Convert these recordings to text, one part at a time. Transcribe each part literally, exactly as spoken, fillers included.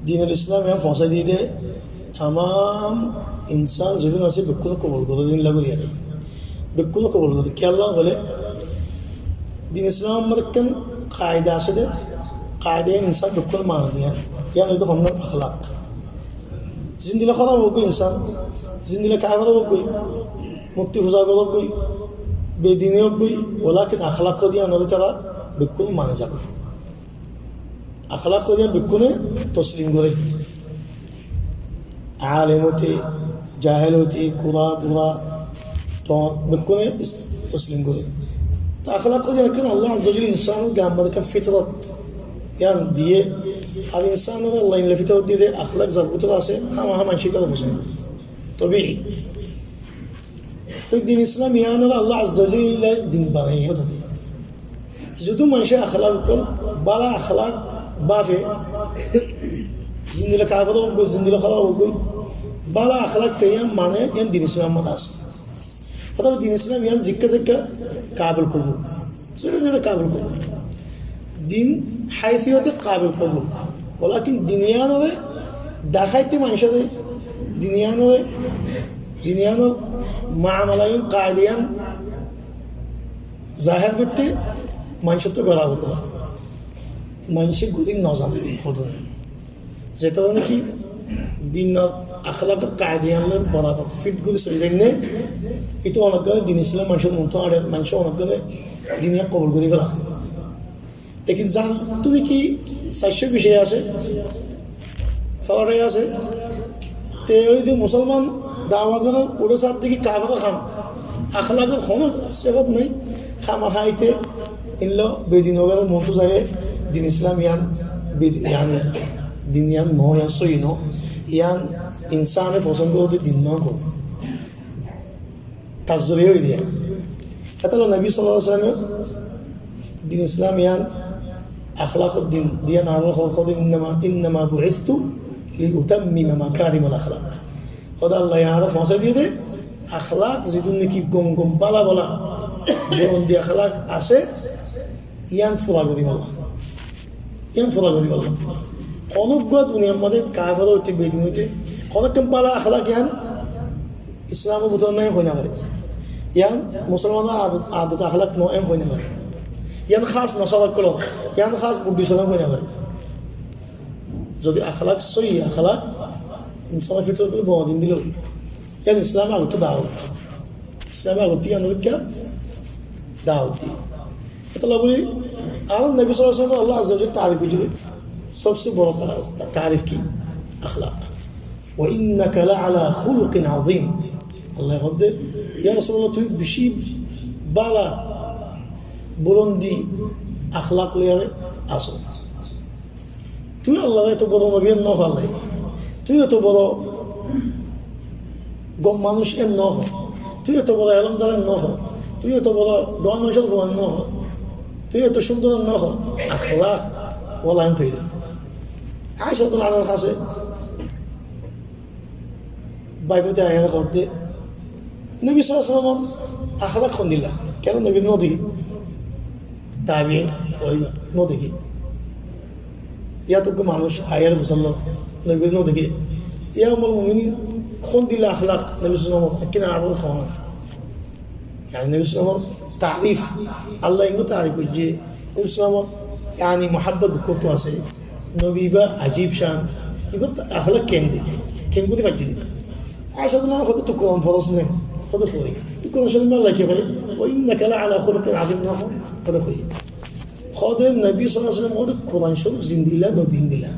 Dinul Islam yián foóñsai diyé dé tamám insán zedún asé bekkúne kobul goré, din lagu diyé dé. Bekkúne kobul goré. Kiyólla hoilé din Islam or ekkán kaida asé dé, kaida yián insán bekkúne mani diyé. Yián óilde honnán akhlak. Zendilla hóraf ók goi insán, zendilla kafer ók goi, murti fuza goré ók goi, bedini ók goi, walakin akhlak hoó de yián óilde tará bekkúne mani zagói. Akhlak hoó de yián bekkúne toslim goré. Alem óite, jahel óite, kura, bura, to bekkúne is-, toslim goré. To akhlak hoó de yián ekkán Allah Azza wa Jalla insán or gán or maze ekkán fitrot yián diyé. Ar insán ore Allah endilla fitrot diyé dé, akhlak zar bútore asé, hámaha maincé tará fosón goré. Tobe Toi din Islam yián ore Allah Azza wa Jalla din banaiyé dé. Zedún maincé akhlak ókkol, bála akhlak báfe, zendilla kafer ók goi, zendilla hóraf ók goi, bála akhlak te yián mane, yián din Islam or maze asé. Ótaba din Islam yián zikká zikká kabil kobul. Zere zere kabil kobul. Din haisiyote kabil kobul. Walakin din yián ore deháite maincóre, din yián ore, din yián or muamala yián, kaida yián zaher goitté maincóttu gora gorí. Maincé gori no zane de hodún. Zetará niki din or akhlak or kaida yián loi borabor fit gori soli zainné, ítara onekgune din Islam maincór muúntu añçe, maincé onekgune din yián kobul gori fela. Lekin zar tú niki saircó bice asé, fórai asé, te ói de musolman dawa gorer, uçé sar deki kafer or ham, akhlak or hono sefot nai, hámaha íte endilla bedin ókkolor muúntu zaile din Islam yián bedi-, yáni din yián no, yián sóiyi no, yián insáne fosón goré de din no hoó. Tazzur ói de. Hétolla Nobi sallallahu alaihi wasallam din Islam yián akhlak or din, din yián añáre hoó de, "Innama, innama bu'ithtu li utammima makarimal akhlak." Hoó de Allah ye añáre foóñsai diyé dé, akhlak zedún niki gom gom bála bála, bulondi akhlak asé, yián fura goríbolla. Yián fura goríbolla. Honóggua duniyar maze kafer óite, bedin óite, honókkan bála akhlak yián Islam or bútore nai hoi no fare. Yián musolman or ad-, adot akhlak no, en hoi no fare. Yián hás nasara ókkolor, yián hás Buddhist or hoi no fare. Zodi akhlak sóiyi akhlak, insán or fitrot ot boni din dile ói. Yián Islam e agottú dawot. Islam e agottú yián ore kiyá? Dawot diye. Hétolla buli, añárar Nobi sallallahu alaihi wasallam Allah azza wa jalla tarif goijjé de, sobse boro ta-, ta-, tarif ki? Akhlak. "Wa innaka la ala khuluqin azim." Allah ye hoó de, "Ya Rasulullah, tuñí beci bála, bulondi akhlak loiyaré asó." Tuñí Allar eto boro nobi en no hoó Allah ye. Tuñí eto boro gom manúic en no hoó. Tuñí eto boro elomdar en no hoó. Tuñí eto boro doóñr manúic or fua en no hoó. Tuñí eto cúndor en no hoó. Akhlak wala en hoiyé de. Aisha radiyallahu anhar hañsé báifote aiyóre hoó de, Nobi sallallahu alaihi wasallam or akhlak hondilla? Kiyólla nobi no dekí? Tabiin hoóiba, no dekí. Yáto ekku manúic aiyóre fusállo, nobi no dekí. Ya Ummul Muminin, hondilla akhlak Nobi sallallahu alaihi wasallam or? Ekkán añáre hoó na. Yáni Nobi sallallahu alaihi wasallam or tarif, Allah ye engori tarif goijjé. Nobi sallallahu alaihi wasallam or, yáni, muhabbot kotó asé. Nobi íba ajib cán, íbar akhlak ken de, ken gorí faijjé de. Aisha radiyallahu anha hoó de, "Toi Kuran foros né?" Hoó de, "Fori." "Toi Kuran Corif ot Allah ye ki hoó?" "Wa innaka la ala khuluqin azim" no hoó? Hoó de, "Fori." Hoó de, Nobi sallallahu alaihi wasallam hoó de, "Kuran Corif zendilla, nobi endilla."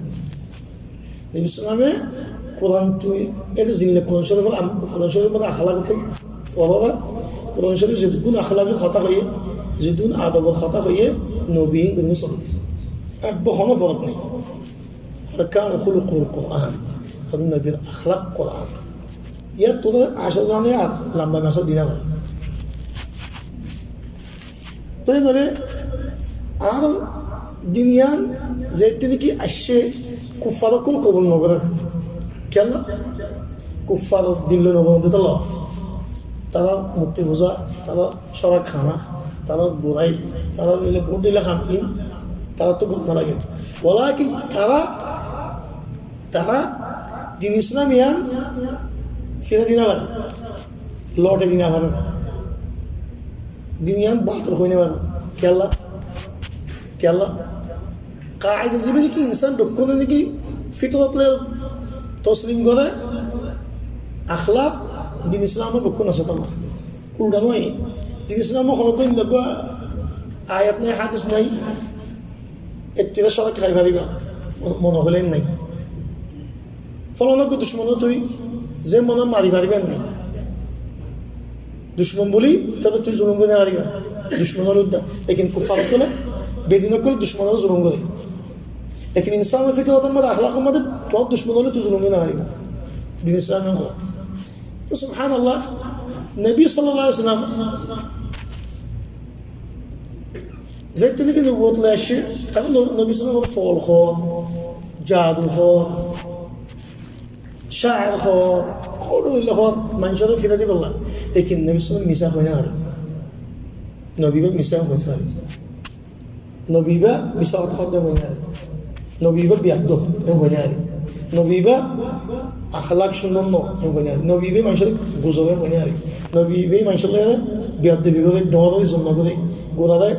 Nobi sallallahu alaihi wasallam e Kuran tui, ete zendilla Kuran Corif, am-, Kuran Corif or maze akhlak Foro, Kuran Corif zedún akhlak or hotá hoiyé, zedún adob or hotá hoiyé, nobi ín gori sole de. Ebbe hono forok nai. "Wa kana khuluquhul Quran." Hoó de nobir akhlak Kuran. Yar tole Aisha radiyallahu anha ar lamba mesal di no fare. Toi tóile ar din yián zettú niki aiccé, kuffar ókkol kobul no gorer. Kiyólla? Kuffar din loi no gorer de tolla. Tará murti fuza, tará córab hána, tará burai, tará dile bóut dile ham in, taráttu gom no lage. Walakin tará Tará din Islam yián fira di no fare, lote di no fare, din yián batil hoi no fare. Kiyólla? Kiyólla? Kaida zibá niki insán bekkúne niki fitrot loi toslim gore, akhlak din Islam or bekkún asé tolla. Ulda no, din Islam or honó din dogga ayat nai, hadis nai, ettira sóra ki hái fariba, mone hoile nai. Folana gor ducmon ore tui ze mone mari fariba nai. Ducmon buli tare tui zulum gori no fariba. Ducmon ore udda. Lekin kuffar ókkole, bedin ókkole ducmon ore zulum gore. Lekin insán or fitrot or modde, akhlak or modde, tuáñr ducmon ore tui zulum gori no fariba. Din Islam e hoó. To subhanallah, Nobi sallallahu alaihi wasallam zettó niki nubuwot loi aiccé, tará no-, Nobi sallallahu alaihi wasallam fol hoó, jadu hoó, cáir hoó, hoó, hoó, manúcor fira di bolla. Lekin Nobi sallallahu alaihi wasallam misá hoi no fare. Nobi íba misá hoi no fare. Nobi íba misá hotá hoó de hoi no fare. Nobi íba biyadob, en hoi no fare. Nobi íba akhlak cúndor no, en hoi no fare. Nobi íba manúcor guzore, en hoi no fare. Nobi íba manúcor loi biyadobi gore, dhoóñr ore izot no gore, gurare,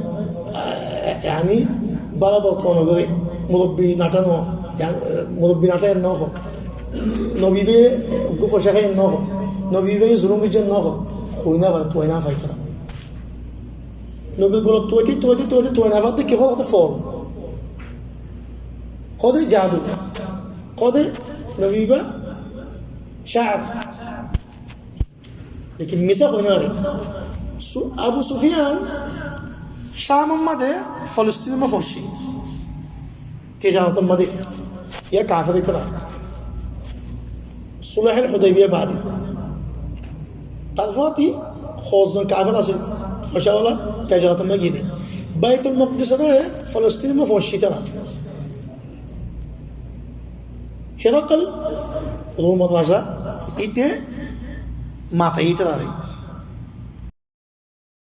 ah, yani, bála bortao no gore, murobbi nathá no, yan-, murobbi nathá en no hoó. Nobi íba uggwá foicá hái en no hoó. Nobi íba zulum goijjé en no hoó. Hoi no fare, tuai no fare tará. Nobir golot tuaite, tuaite, tuaite, tuai no fare de ki hoó de fol. Hoó de jadu. Hoó de Nobi íba cáir. Lekin misá hoi no fare. Su-, Abu Sufiyan Cam or modde Filistin or modde foñsé. Tijarot or modde, yá kafer óito tará. Sulhul Hudaybiya baade. Tarfore hozzon kafer asé, foicá wala, tijarot or modde giyé de. Baitul Mokdis ore Filistin or modde foñsé tará. Herakl, Rum or raza, íte mataiyé tarare.